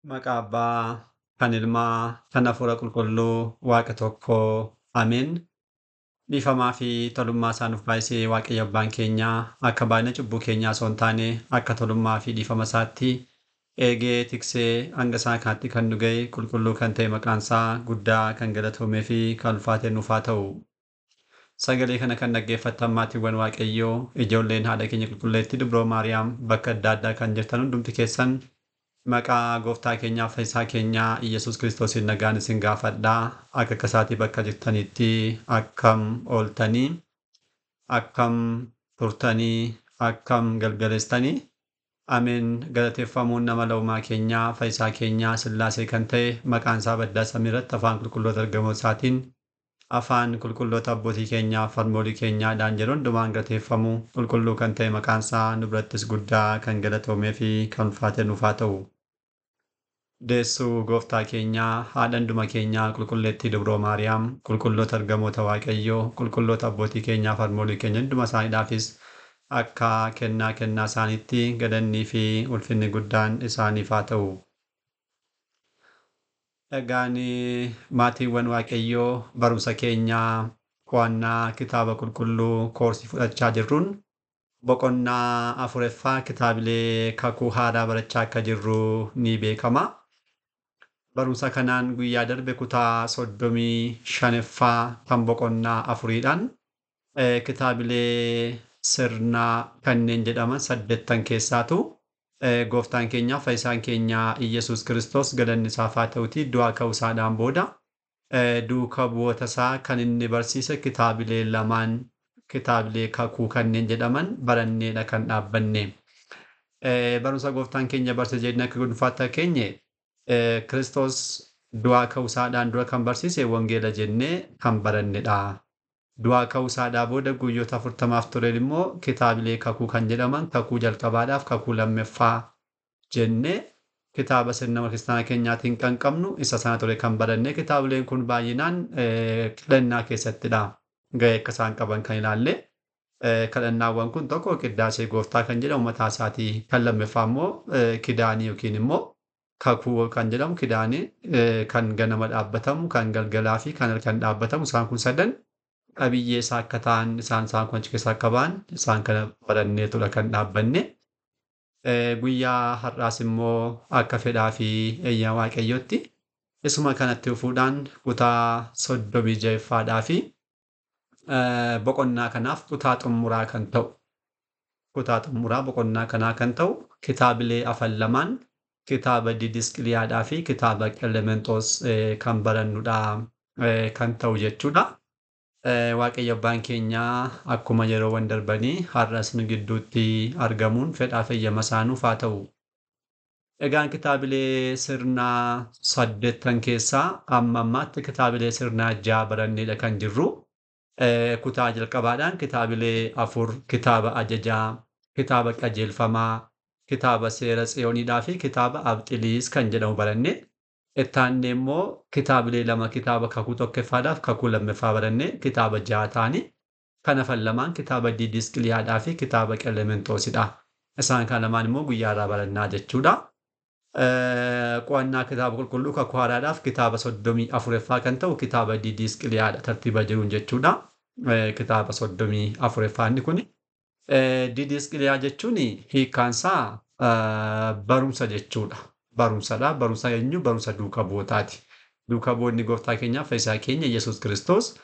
Maqaa Abbaa, kan Ilmaa, kan Hafuura Qulqulluu, Waaqa tokkoo. Ameen. Dhiifamaa fi tolummaa isaa nuuf baay'isee Waaqayyo Abbaan keenyaa akka baay'ina cubbuu keenyaa osoo hin taane akka tolummaa fi dhiifama isaatti eegee tiksee hanga isaa kanaatti kan nu ga'e qulqulluu kan ta'e maqaan isaa guddaa kan galatoomee fi kan ulfaate nuuf haa ta'u. Sagalee kana kan dhaggeeffattan maatiiwwan Waaqayyoo, ijoolleen haadha keenya qulqulleettii Dubroo Maariyaam bakka adda addaa kan jirtan hundumti keessan maqaa gooftaa keenyaa fayyisaa keenyaa Iyyasuus Kiristoosiin nagaan isin gaafadhaa. Akka akkasaatii bakka jirtanitti akkam ooltanii, akkam turtanii, akkam galgaleessitanii. Ameen. Galateeffamuun nama laumaa keenyaa fayyisaa keenyaa Sillaasee kan ta'e maqaan isaa baddaa samii irratti afaan qulqulloota ergamoota isaatiin afaan qulqulloota abbootii keenyaa farmoolii keenyaadhaan yeroo hundumaan galateeffamu qulqulluu kan ta'e maqaan isaa nu birattis guddaa kan galatoomee fi kan ulfaate nuuf haa ta'u. Deessuu gooftaa keenyaa haadha hunduma keenyaa qulqulleettii Dubroo Maariyaam, qulqulloota ergamoota Waaqayyoo, qulqulloota abbootii keenyaa farmoolii keenya hunduma isaaniidhaafis akka kennaa kennaa isaaniitti galannii fi ulfinni guddaan isaaniif haa ta'u. Dhagaan maatiiwwan Waaqayyoo barumsa keenyaa qo'annaa kitaaba qulqulluu koorsii fudhachaa jirruun boqonnaa afuraffaa kitaabilee kakuu haaraa barachaa akka jirru ni beekama. Barumsa kanaan guyyaa darbe kutaa 35ffaa kan boqonnaa afuriidhaan kitaabilee sirnaa kanneen jedhaman 8 keessaatu gooftaan keenya fayyisaan keenya Iyyasuus Kiristoos galanni isaaf haa ta'uti du'aa ka'uusaadhaan booda duuka bu'oota isaa kan inni barsiise kitaabilee lamaan kitaabilee kakuu kanneen jedhaman baranneedha kan dhaabbanne. Barumsa gooftaan keenya barsiise jennee akka dhuunfaatti keenye Kiristoos du'aa ka'uusaadhaan dura kan barsiise wangeela jennee kan barannedha. Du'aa ka'uusaadhaa booda guyyoota 40f tureen immoo kitaabilee kakuu kan jedhaman kakuu jalqabaadhaaf kakuu lammaffaa jennee kitaaba sirna kiristaanaa keenyaatiin kan qabnu isa sana ture kan baranne. Kitaabileen kun baay'inaan kadhannaa keessattidha. Ga'ee akka isaan qaban kan ilaalle. Kadhannaawwan kun tokko qiddaasee gooftaa kan jedhamu mataa isaatii, kan lammaffaa immoo kidaanii yookiin immoo kakuu kan jedhamu kidaanii kan ganama dhaabbatamu, kan galgalaa fi kan halkan dhaabbatamu isaan kun sadan qabiyyee isaa akka ta'an isaan kun achi keessaa akka ba'an isaan kana baranneetudha kan dhaabbanne. Guyyaa har'aas immoo akka fedhaa fi eeyyama Waaqayyootti isuma kanatti dhufuudhaan kutaa 36ffaadhaa fi boqonnaa kanaaf kutaa xumuraa kan ta'u kutaa xumuraa boqonnaa kanaa kan ta'u kitaabilee afan lamaan kitaaba Didisqiliyaadhaa fi kitaaba Qelemenxoos kan barannudha kan ta'u jechuudha. Waaqayyo Abbaan keenyaa akkuma yeroowwan darbanii har'as nu gidduutti argamuun fedhaa fi eeyyama isaa nuuf haa ta'u. Egaan kitaabilee sirnaa 8 keessaa amma ammaatti kitaabilee sirnaa 6 baranneedha kan jirru. Kutaa jalqabaadhaan kitaabilee 4 kitaaba ajajaa, kitaaba qajeelfamaa, kitaaba seera tsiyooniidhaa fi kitaaba Abxiliis kan jedhamu baranne. Ittaannee immoo kitaabilee 2 kitaaba kakuu tokkoffaadhaaf kakuu lammaffaa baranne kitaaba 6 ta'anii kan hafan lamaan kitaaba Didisqiliyaadhaa fi kitaaba Qelemenxoosidha. Isaan kan lamaan immoo guyyaa irraa barannaa jechuudha. Qo'annaa kitaaba qulqulluu kakuu haaraadhaaf kitaaba 34ffaa kan ta'u kitaaba Didisqiliyaadha tartiiba jiruun jechuudha. Kitaaba 34ffaa inni kun Didisqiliyaa jechuun hiikkaansaa barumsa jechuudha. Barumsadha. Barumsa eenyu? Barumsa duuka bu'ootaati. Duuka bu'oonni gooftaa keenyaa fayyisaa keenya Iyyasuus Kiristoos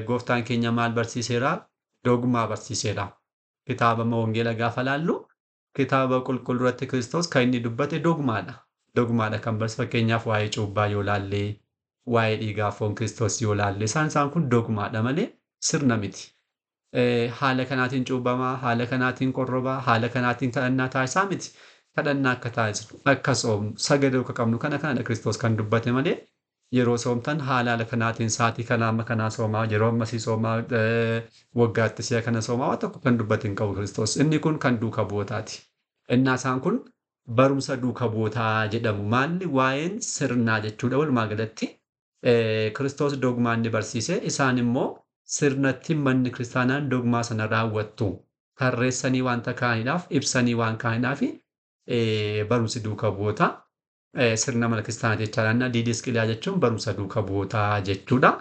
gooftaan keenya maal barsiiseera? Dogmaa barsiiseera. Kitaaba wangeela gaafa laallu kitaaba qulqulluu irratti Kiristoos kan inni dubbate dogmaadha. Dogmaadha kan barsiise fakkeenyaaf waa'ee cuubbaa yoo laalle, waa'ee dhiigaa foon Kiristoos yoo laalle isaan kun dogmaadha malee sirna miti. Haala kanaatiin cuubbamaa, haala kanaatiin qorrobaa, haala kanaatiin kadhannaa taasisaa miti. Kadhannaa akka taasisnu, akka soomnu, sagalee akka qabnu kana kanadha Kiristoos kan dubbate malee yeroo soomtan haala kanaatiin sa'aatii kana amma kanaa soomaa, yeroo ammasii soomaa, waggaatti si'a kana soomaa waan tokko kan dubbate hin qabu Kiristoos. Inni kun kan duuka bu'ootaati. Innaa isaan kun barumsa duuka bu'ootaa jedhamu. Maalli waa'een sirnaa jechuudha walumaa galatti. Kiristoos dogmaa inni barsiise isaan immoo sirnatti manni kiristaanaan dogmaa sana raawwattu tarreessanii wanta kaa'aniidhaaf ibsanii waan kaa'aniidhaaf barumsi duuka bu'ootaa. Sirna mana kiristaanaa jechaadha. Diidisqiliyaa jechuun barumsa duuka bu'ootaa jechuudha.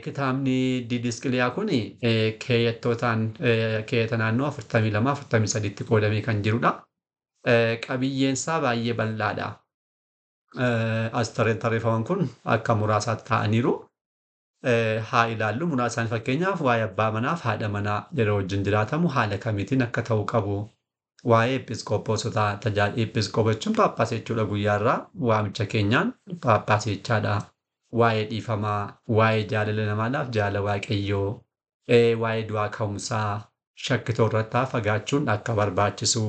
Kitaabni Diidisqiliyaa kun keeyyattootaan keeyyata naannoo 42 43tti qoodamee kan jirudha. Qabiyyeen isaa baay'ee bal'aadha. As tarreeffaman kun akka muraasaatti taa'aniiru. Haa ilaallu muraasaan fakkeenyaaf waa'ee abbaa manaaf haadha manaa yeroo wajjin jiraatamu haala kamiitiin akka ta'uu qabu. Waa'ee episkooposotaa tajaajila episkoopo jechuun paappaasii jechuudha guyyaarraa waamicha keenyaan paappaasii jechaadha. Waa'ee dhiifamaa, waa'ee jaalala namaadhaaf jaalala waaqayyoo, waa'ee du'aa ka'umsaa shakkitoorrattaa fagaachuun akka barbaachisu.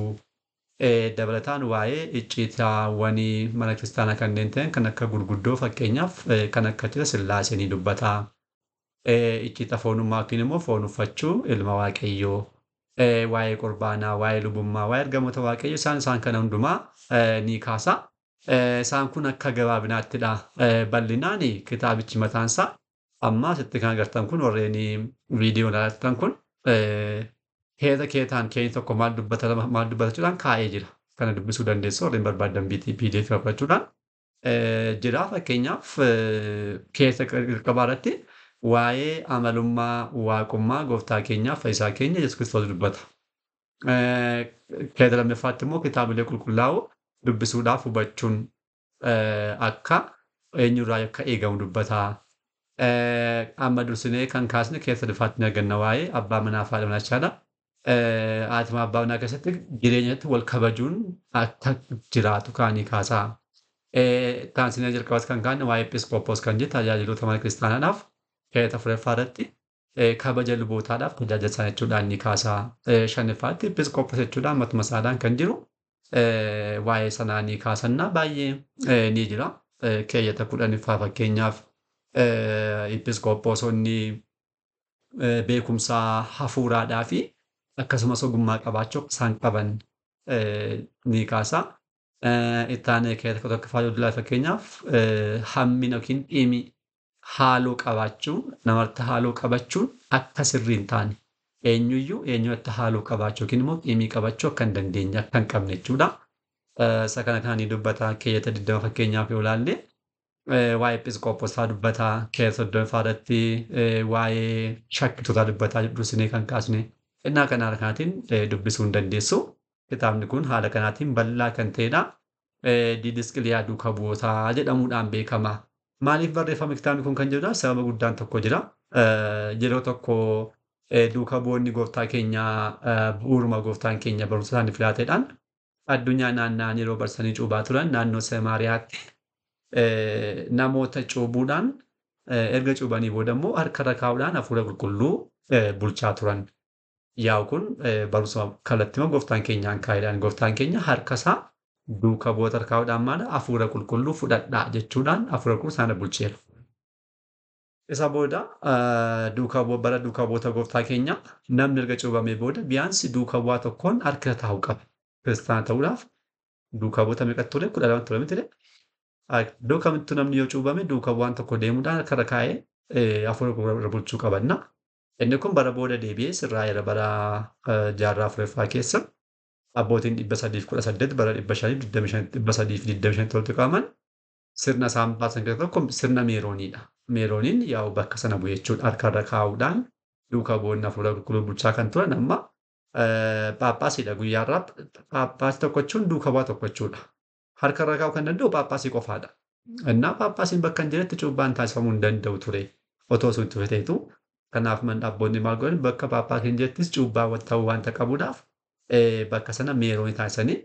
Dabalataan waa'ee icciitaawwanii mana kiristaanaa kanneen ta'an kan akka gurguddoo fakkeenyaaf kan akka iccita sillaasee ni dubbata. Icciita foonummaa yookiin immoo foon uffachuu ilma waaqayyoo. Waa'ee qurbaanaa, waa'ee lubummaa, waa'ee ergamoota waaqayyoo isaan kana hundumaa ni kaasa. Isaan kun akka gabaabinaattidha. Bal'inaan kitaabichi mataansaa amma asitti kan agartan kun warreen viidiyoo ilaaltan kun keeta keetaan keenya tokko maal dubbata maal dubbata jechuudhaan kaa'ee jira. Kana dubbisuu dandeessu warreen barbaadan PDF fudhachuudhaan jira. Fakkeenyaaf keessa jalqabaa irratti waa'ee amalummaa waaqummaa gooftaa keenyaaf fayyisaa keenya Yesuus Kiristoos dubbata. Keessa lammaffaatti immoo kitaabilee qulqullaa'oo dubbisuudhaaf hubachuun akka eenyurraa akka eegamu dubbata. Amma dursinee kan kaasne keessa sadaffaatti ni arganna waa'ee abbaa manaa fi haadha manaa jechaadha. Haati manaa abbaa manaa keessatti jireenyatti wal kabajuun akka jiraatu kaanii kaasaa. Taansinee jalqabaas kan kaanne waa'ee episkoopoos kan jedhu tajaajiloota mana kiristaanaadhaaf keessa afuraffaa irratti kabaja lubootaadhaaf tajaajila isaanii jechuudhaan ni kaasaa. Shanaffaatti episkoopoos jechuudhaan matuma isaadhaan kan jiru waa'ee sanaa ni kaasannaa baay'ee ni jira. Keeyyata kudhaniffaa fakkeenyaaf episkoopoosonni beekumsa hafuuraadhaa fi akkasumas ogummaa qabaachuu isaan qaban ni kaasa. Itti aanee keeyyata tokkoffaa yoo fakkeenyaaf hammina yookiin dhimi haaloo qabaachuun namarratti haaloo qabachuun akka sirrii hin taane eenyuyyuu eenyurratti haaloo qabaachuu yookiin immoo dhimii qabachuu akka hin dandeenye akka hin qabne jechuudha. Isa kana kan dubbata keeyyata 20 fakkeenyaaf yoo ilaalle waa'ee episkooposaa dubbata keeyyata 30 irratti waa'ee shakkitootaa dubbataa dursinee kan kaasne. Innaa kana haala kanaatiin dubbisuu hin dandeessu. Kitaabni kun haala kanaatiin bal'aa kan ta'edha. Diidisqiliyaa duuka bu'ootaa jedhamuudhaan beekama. Maaliif barreeffame kitaabni kun kan jedhudha? Sababa guddaan tokko jira. Yeroo tokko duuka bu'oonni gooftaa keenyaa bu'uuruma gooftaan keenya barumsa isaanii filaateedhaan addunyaa naanna'an yeroo barsanii cuubaa turan naannoo Samaariyaatti namoota cuubuudhaan erga cuubanii booda immoo harka irra kaa'uudhaan hafuura qulqulluu bulchaa turan. Yaa'u kun barumsa kallattima gooftaan keenyaan kaa'eedhaan gooftaan keenya harka isaa duuka bu'oota kaa'uudhaan maala hafuura qulqulluu fudhadhaa jechuudhaan hafuura qulqulluu sana bulcheera. Isa booda bara duuka bu'oota gooftaa keenya namni erga cuubamee booda biyaansi duuka bu'aa tokkoon harka taa'uu qaba. Kiristaana ta'uudhaaf duuka bu'oota meeqatti ture? 12 ture miti. Iddoo kamittuu namni yoo cuubame duuka bu'aan tokko deemuudhaan harka irra kaa'ee hafuura qulqulluu bulchuu qabanna. Inni kun bara booda deebi'ee sirraa bara jaarraa afuraffaa keessa abbootiin 318 bara 525 walitti qabaman sirna isaan baasan keessaa tokko sirna meerooniidha. Meerooniin yaa'u bakka sana bu'e jechuudha. Harka irra kaa'uudhaan duuka bu'oonni hafuura qulqulluu bulchaa kan turan amma paappaasiidha. Guyyaarraa paappaasii tokko jechuun duuka bu'aa tokko jechuudha. Harka irra kaa'uu kan danda'u paappaasii qofaadha. Innaa paappaasiin bakka hin jiretti cuubbaan taasifamuu hin danda'u ture. Otoo sun itti ta'etu. Kanaaf abboonni maal godhan bakka paappaasiin jirettis cuubbaa ta'uu waanta qabuudhaaf bakka sana meeroonii taasisanii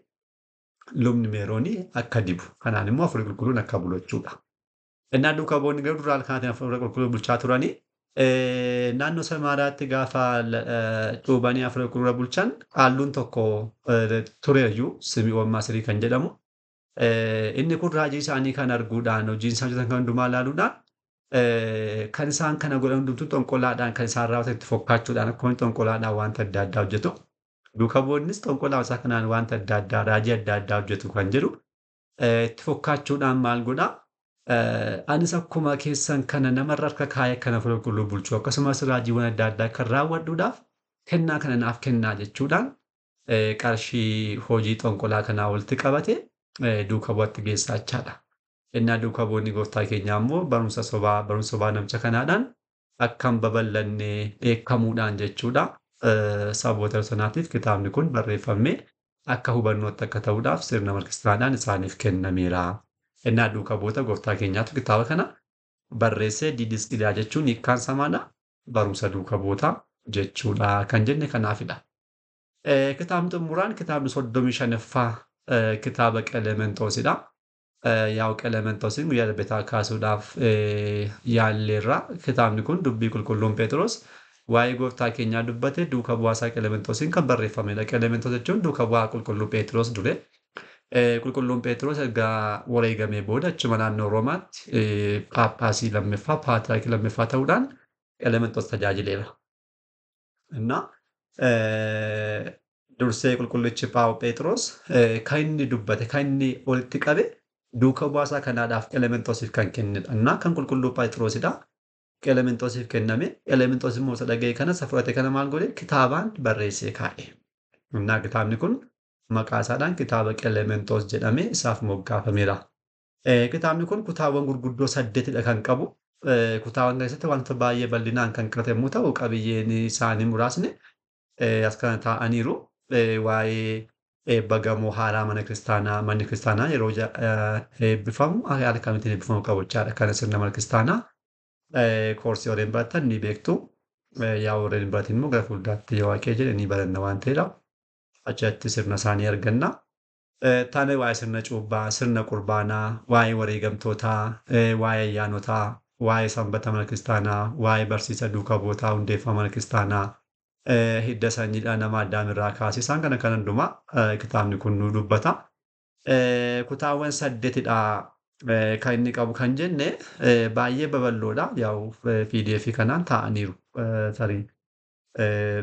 lubni meeroonii akka dibu. Kanaan immoo hafuurri qulqulluun akka bulu jechuudha. Innaa duuka bu'oonni garuu duraa kanaatiin hafuura qulqulluu bulchaa turanii naannoo Samaariyaatti gaafa cuubanii hafuura qulqulluu bulchan qaalluun tokko tureeyyuu Simi'oon Maasirii kan jedhamu. Inni kun raajii isaanii kan arguudhaan hojii isaan hojjetan kan hundumaa ilaaluudhaan kan isaan kana godhan hundumtuu xonqolaadhaan kan isaan raawwatan itti fokkaachuudhaan akkuma xonqolaadhaan wanta adda addaa hojjetu. Duuka bu'oonnis xonqolaa isaa kanaan wanta adda addaa raajii adda addaa hojjetu kan jedhu itti fokkaachuudhaan maal godhaa? Anis akkuma keessan kana namarra harka kaayee kana hafuura qulqulluu bulchuu akkasumas raajiiwwan adda addaa kan raawwadhuudhaaf kennaa kana naaf kennaa jechuudhaan qarshii hojii xonqolaa kanaa walitti qabate duuka bu'aatti geessaa jechaadha. Innaa duuka bu'oonni gooftaa keenyaa immoo barumsa sobaa namicha kanaadhaan akka hin babal'anne dheekkamuudhaan jechuudha. Saboota sanaatiif kitaabni kun barreeffamee akka hubannootti akka ta'uudhaaf sirna mana kiristaanaan isaaniif kennameera. Innaa duuka bu'oota gooftaa keenyaatu kitaaba kana barreessee Diidisqiiliyaa jechuun hiikkaan isaa maala? Barumsa duuka bu'ootaa jechuudha kan jenne kanaafidha. Kitaabni xumuraan kitaabni 35ffaa kitaaba Qelementoosidha. Yaa'u Qelementoosiin guyyaa darbetaa kaasuudhaaf yaalleerra. Kitaabni kun dubbii qulqulluun Phexros waa'ee gooftaa keenyaa dubbate duuka bu'aasaa Qelementoosiin kan barreeffamedha. Qelementoos jechuun duuka bu'aa qulqulluu Phexros dure. Qulqulluun Phexros erga wareegamee booda achuma naannoo Roomaatti Phaaphaasii lammaffaa Paatriyaarkii lammaffaa ta'uudhaan Qelementoos tajaajileera. Innaa dursee qulqullichi Phexros kan inni dubbate kan inni walitti qabe duuka bu'aasaa kanaadhaaf Qelementoosiif kan kennedha. Innaa kan qulqulluu Phexrosidha. Qelementoosiif kenname. Qelementoos immoo isa dhaga'e kana isa fudhate kana maal godhe kitaabaan barreessee kaa'e. Innaa kitaabni kun maqaa isaadhaan kitaaba Qelementoos jedhamee isaaf moggaafameera. Kitaabni kun kutaawwan gurguddoo 8dha kan qabu. Kutaawwan keessatti wanta baay'ee bal'inaan kan qabate yommuu ta'u qabiyyeen isaanii muraasni as kana taa'aniiru. Waa'ee eebba gamoo haaraa mana kiristaanaa manni kiristaanaa yeroo eebbifamu haala kamitiin eebbifamu qabu jechaadha. Kana sirna mana kiristaanaa koorsii warreen baratan ni beektu. Yaa warreen hin baratin immoo gara fuulduraatti yoo waaqee jedhe ni baranna waan ta'eedha. Achirratti sirna isaanii arganna. Taanee waa'ee sirna cuuphaa, sirna qurbaanaa, waa'ee wareegamtootaa, waa'ee ayyaanotaa, waa'ee sanbata mana kiristaanaa, waa'ee barsiisa duuka bu'ootaa hundeeffama mana kiristaanaa, hidda sanyiidhaa nama Addaamirraa kaasee isaan kana kan hundumaa kitaabni kun nu dubbata. Kutaawwan 8dha kan inni qabu kan jenne baay'ee babal'oodha. Yaa'u PDF kanaan taa'aniiru. Tarii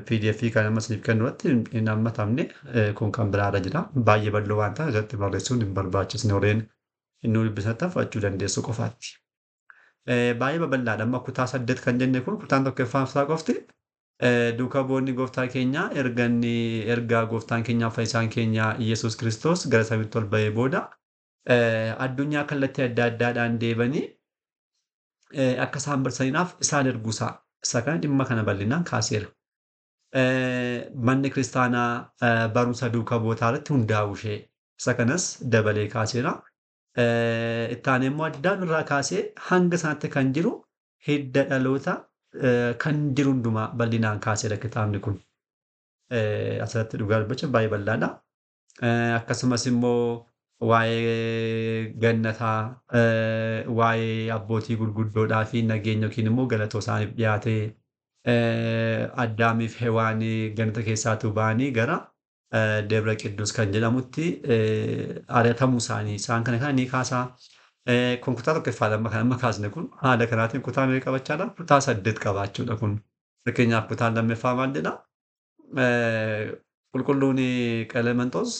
PDF kan amma isiniif kennu irratti hin hammatamne kun kan biraarra jira. Baay'ee bal'oo waan ta'eef irratti barreessuun hin barbaachisne warreen inni dubbisatan fudhachuu dandeessu qofaatti. Baay'ee babal'aadha. Amma kutaa 8 kan jenne kun kutaan tokkoffaan isaa qofti duuka bu'oonni gooftaa keenyaa erga gooftaan keenyaa fayyisaan keenya Iyyasuus Kiristoos gara samiitti ol ba'ee booda addunyaa kallattii adda addaadhaan deebanii akka isaan barsaniidhaaf isaan erguusaa isa kana dhimma kana bal'inaan kaaseera. Manni kiristaanaa barumsa duuka bu'ootaa irratti hundaa'uu ishee isa kanas dabalee kaaseera. Itti immoo Addaam irraa kaasee hanga sanatti kan jiru hidda dhaloota kan jiru hundumaa bal'inaan kaaseera kitaabni kun. Asirratti dhugaa dubbachuun baay'ee bal'aadha. Akkasumas immoo waa'ee gannataa, waa'ee abbootii gurguddoodhaa fi nageenya yookiin immoo galatoo isaaniif dhiyaate Addaamiif Hewaan gannata keessaatuu ba'anii gara Debra Qiddus kan jedhamutti ari'atamuu isaanii isaan kana kana ni kaasaa. Kun kutaa tokkoffaadha amma kan amma kaasne kun haala kanaatiin kutaa meeqa qabachaadha? Kutaa 8 qabaachuudha kun. Fakkeenyaaf kutaan lammaffaa maal jedhaa? Qulqulluun Qelementoos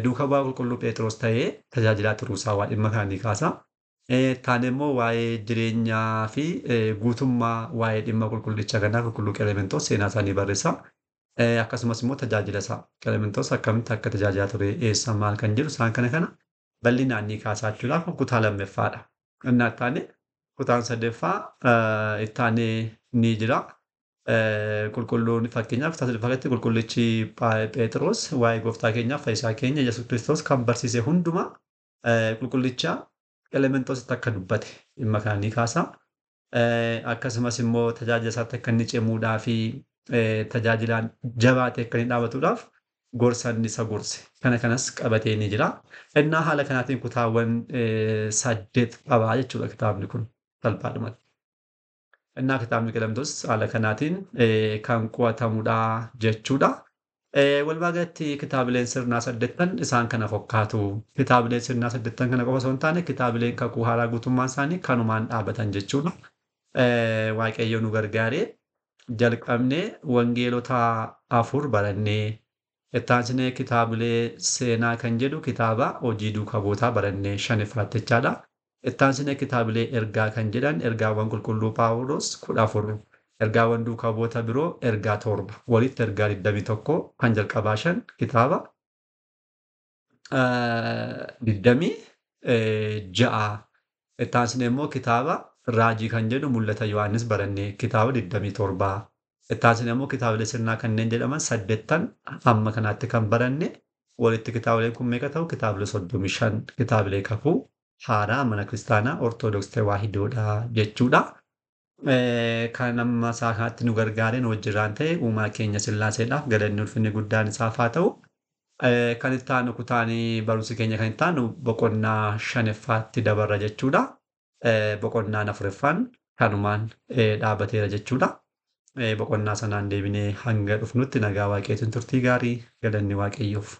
duuka bu'aa qulqulluu Phexros ta'ee tajaajilaa turuusaa waa dhimma kana ni kaasa. Taan immoo waa'ee jireenyaa fi guutummaa waa'ee dhimma qulqullicha kanaa qulqulluu Qelementoos seenaa isaa ni barreessa. Akkasumas immoo tajaajila isaa Qelementoos akkamitti akka tajaajilaa ture eessa maal kan jedhu isaan kana kana bal'inaan ni kaasaa jechuudha. Kun kutaa lammaffaadha. Inni itti kutaan sadaffaa itti aanee ni jira. Qulqulluun fakkeenyaaf kutaa sadaffaa keessatti qulqullichi Phexros waa'ee gooftaa keenyaaf fayyisaa keenya Yesuus Kiristoos kan barsiise hundumaa qulqullicha Qelementoositti akka dubbate dhimma kana ni kaasa. Akkasumas immoo tajaajila isaatti akka inni cimuudhaa fi tajaajilaan jabaatee akka inni dhaabatuudhaaf gorsa inni isa gorse kana kanas qabatee ni jira. Innaa haala kanaatiin kutaawwan 8 qabaa jechuudha kitaabni kun salphaadhumatti. Innaa kitaabni Qelementoos haala kanaatiin kan qo'atamudha jechuudha. Walumaa galatti kitaabileen sirnaa 8 isaan kana fakkaatu. Kitaabileen sirnaa 8 kana qofa osoo hin taane kitaabileen kakuu haaraa guutummaan isaanii kanumaan dhaabatan jechuudha. Waaqayyo nu gargaaree jalqabnee wangeelota 4 barannee itti aansinee kitaabilee seenaa kan jedhu kitaaba hojii duuka bu'ootaa barannee 5ffaatti jechaadha. Itti aansinee kitaabilee ergaa kan jedhan ergaawwan qulqulluu Phaawulos 14 ergaawwan duuka bu'oota biroo ergaa 7 walitti ergaa 21 kan jalqabaa 5 kitaaba 26. Itti aansinee immoo kitaaba Raajii kan jedhu Mul'ata Yohaannis barannee kitaaba 27. Itti aansinee immoo kitaabilee sirnaa kanneen jedhaman 8 hamma kanaatti kan baranne walitti kitaabileen kun meeqa ta'u? Kitaabilee 35 kitaabilee kakuu haaraa mana kiristaanaa Ortodoksii Tewaahidoodha jechuudha. Kan amma isaa kanatti nu gargaareen wajjirraan ta'e uumaa keenya Sillaaseedhaaf galanni ulfinni guddaan isaaf haa ta'u. Kan itti aanu kutaanii barumsi keenya kan itti aanu boqonnaa shanaffaatti dabarra jechuudha. Boqonnaan afuraffaan kanumaan dhaabateera jechuudha. Boqonnaa sanaan deebinee hanga dhufnutti nagaa Waaqayyootiin turtii gaarii, galanni Waaqayyoof.